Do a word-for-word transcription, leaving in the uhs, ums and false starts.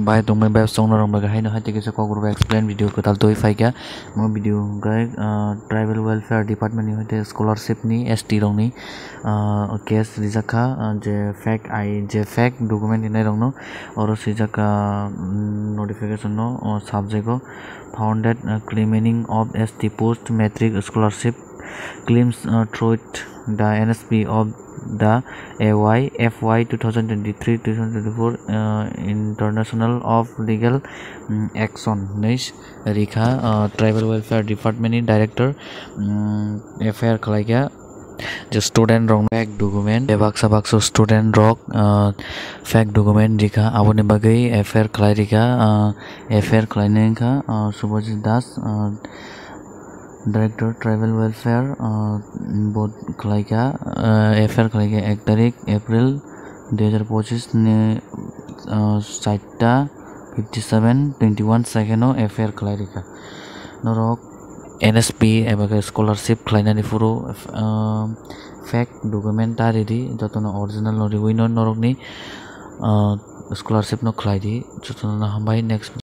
Bai tongmani bai song norok bai haino hai tei kisa kok rwbai explain video kwtal twi phaikha. Mo video hwnkhe, ah, Tribal Welfare Department ni hoite scholarship ni S T rok ni, ah, case rijak kha, ah, je fake I, je fake document hinai rok no oro swijak kha, mm, notification no, oh, subject o founded, ah, claiming of S T post matric scholarship claims, uh, through the N S P of the A Y F Y two thousand twenty-three two thousand twenty-four, uh, International of Legal, um, Action hinwi rikha, uh, Tribal Welfare Department ni Director, um, F I R khlaikha je student rok fake document, baksa baksa student rok, uh, fake document rikha, aboni bagwi F I R khlai rikha, uh, F I R khlainai wngkha, uh, Subhajit Das, uh, Director Tribal Welfare, ah, bo khlaikha, ah, F I R khlaikha ek tarik April dui hajar pochis ni, ah, chaita fifty seven twenty one second o F I R khlai rikha. Norok N S P eba khe scholarship khlainani phuru, ah, fake document ta ridi, jotono original no riwi no norokni, ah, scholarship no khlai di, jotono hambai next.